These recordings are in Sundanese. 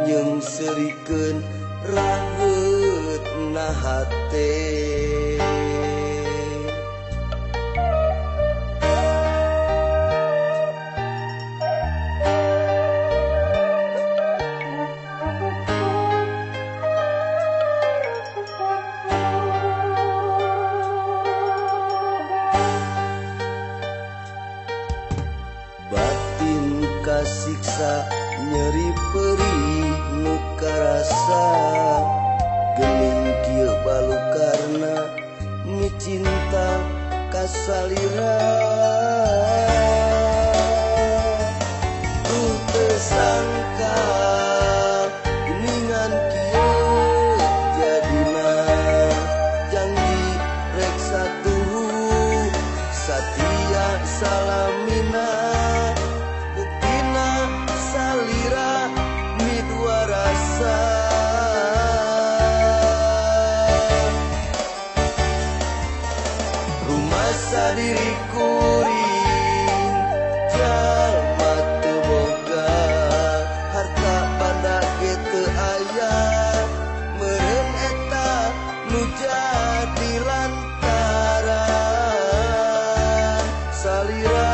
Nyeungseurikeun raheutna hate. Batin kasiksa nyeri perih nu karasa, geuning kieu balukarna micinta kasalira. Duh teu sangka geuningan kieu jadina, janji rek satuhu satia salamina. Salira midua rasa, rumasa diri kuring jalma teu boga harta banda ge teu aya, meureun eta nu jadi lantaran salira.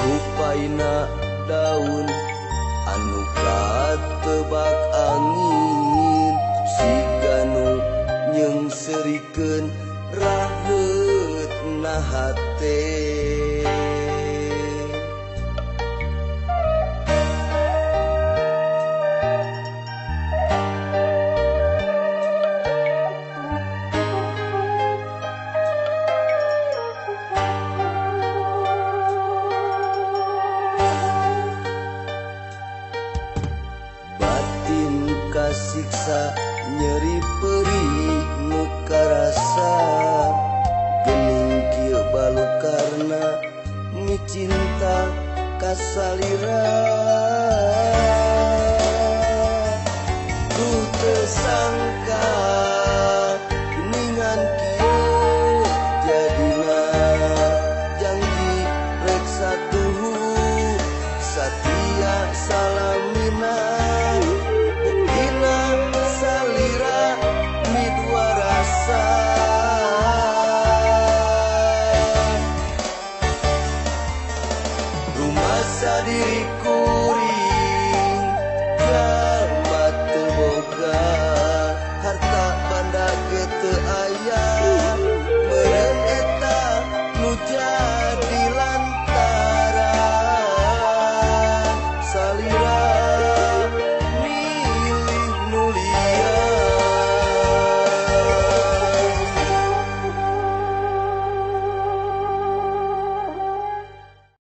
Rupaina daun anu katebak angin, siga nu nyeungseurikeun raheutna hate.